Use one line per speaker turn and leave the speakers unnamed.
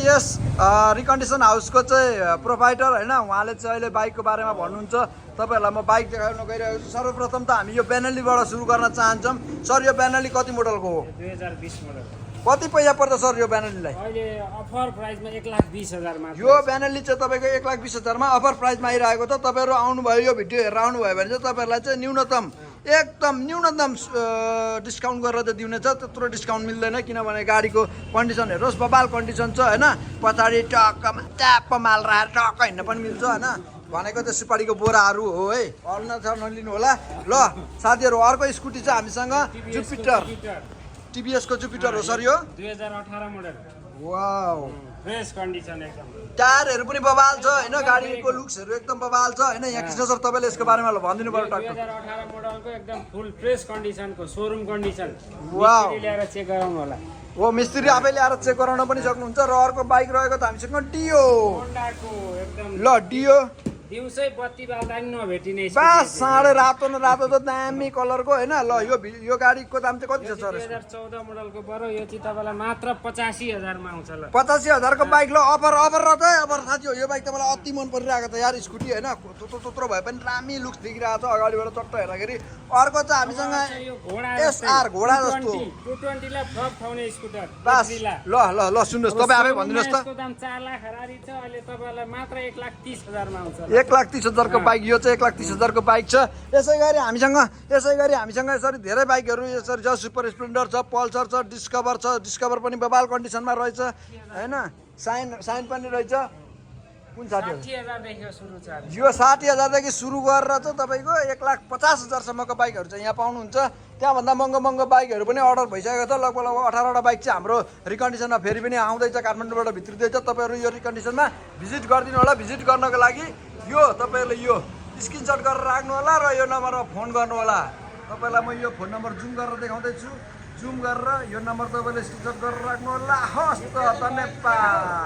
यस recondition हाउसको चाहिँ provider होइन, उहाँले चाहिँ अहिले बाइकको बारेमा भन्नुहुन्छ। तपाईँहरूलाई म बाइक देखाउन गइरहेको छु। सर्वप्रथम त हामी यो बेनलीबाट सुरु गर्न चाहन्छौँ। सर यो बेनली कति मोडलको हो?
2020 मोडल।
कति पैसा पर्छ सर यो बेनलीलाई?
अहिले अफर प्राइसमा 1,20,000 मा।
यो बेनली चाहिँ तपाईँको 1,20,000 मा अफर प्राइसमा आइरहेको छ। तपाईँहरू आउनुभयो, यो भिडियो हेरेर आउनुभयो भने चाहिँ तपाईँहरूलाई चाहिँ न्यूनतम एकदम न्यूनतम डिस्काउन्ट गरेर चाहिँ दिउने छ। त्यत्रो डिस्काउन्ट मिल्दैन, किनभने गाडीको कन्डिसन हेर्नुहोस्, बबाल कन्डिसन छ होइन। पछाडि टक्कमा ट्याप्प माल राखेर टक्क हिँड्न पनि मिल्छ होइन। भनेको चाहिँ सुपारीको बोराहरू हो है, अल्न छ नलिनु होला। ल साथीहरू, अर्को स्कुटी छ हामीसँग, जुपिटर, टिभीएसको जुपिटर हो सर यो
2018 मोडल।
वाउ,
फ्रेस कन्डिसन एकदम।
टायरहरू पनि बबाल छ होइन, गाडीको लुक्सहरू एकदम बबाल छ होइन। यहाँ कृष्ण सर तपाईँले यसको बारेमा भनिदिनु पर्यो टक्क।
2018 मोडलको एकदम फुल फ्रेस कन्डिसनको सोरुम कन्डिसन।
वाउ,
ल्याएर चेक गराउनु होला।
हो मिस्त्री आफै ल्याएर चेक गराउन पनि सक्नुहुन्छ। र अर्को बाइक रहेको त हामीसँग डियो।
होन्डाको एकदम
ल डियो
दिउँसै बत्ती बाल्दा पनि नभेटिने
बास, साँडे रातो न रातो त दामी कलरको होइन। ल यो गाडीको दाम चाहिँ कति छ सर?
2014 मोडलको पऱ्यो, यो चाहिँ तपाईँलाई मात्र 85,000 मा आउँछ। ल
85,000 को बाइक। ल अफर र चाहिँ अफर साथी हो। यो बाइक त मलाई अति मन परिरहेको छ यार, स्कुटी होइन। त्यत्रो भए पनि दामी लुक्स देखिरहेको छ अगाडिबाट चट्ट हेर्दाखेरि। अर्को चाहिँ हामीसँग एसआर घोडा जस्तो
220 लाई फ्रक ठाउने स्कुटर।
बास। ल सुन्नुहोस्, तपाईँ आफै भनिदिनुहोस् त।
यसको दाम 4 लाख हरारी छ, अहिले तपाईँलाई मात्र 1,30,000 मा आउँछ।
1,30,000 को बाइक। यो चाहिँ 1,30,000 को बाइक छ। यसै गरी हामीसँग यसरी धेरै बाइकहरू यसरी छ। सुपर स्प्लेन्डर छ, पल्सर छ, डिस्कभर पनि बबाल कन्डिसनमा रहेछ होइन। साइन पनि रहेछ। कुन साथीहरू?
60,000 देखि सुरु छ।
यो 60,000 देखि सुरु गरेर चाहिँ तपाईँको 1,50,000 सम्मको बाइकहरू चाहिँ यहाँ पाउनुहुन्छ। त्यहाँभन्दा महँगो बाइकहरू पनि अर्डर भइसकेको छ। लगभग 18वटा बाइक चाहिँ हाम्रो रिकन्डिसनमा फेरि पनि आउँदैछ, काठमाडौँबाट भित्रिँदैछ। तपाईँहरू यो रिकन्डिसनमा भिजिट गरिदिनु होला। भिजिट गर्नको लागि यो तपाईँहरूले यो स्क्रिनसट गरेर राख्नु होला र यो नम्बरमा फोन गर्नु होला। तपाईँलाई म यो फोन नम्बर जुम गरेर देखाउँदैछु। जुम गरेर यो नम्बर तपाईँले स्क्रिनसट गरेर राख्नु होला। हस् त, धन्यवाद।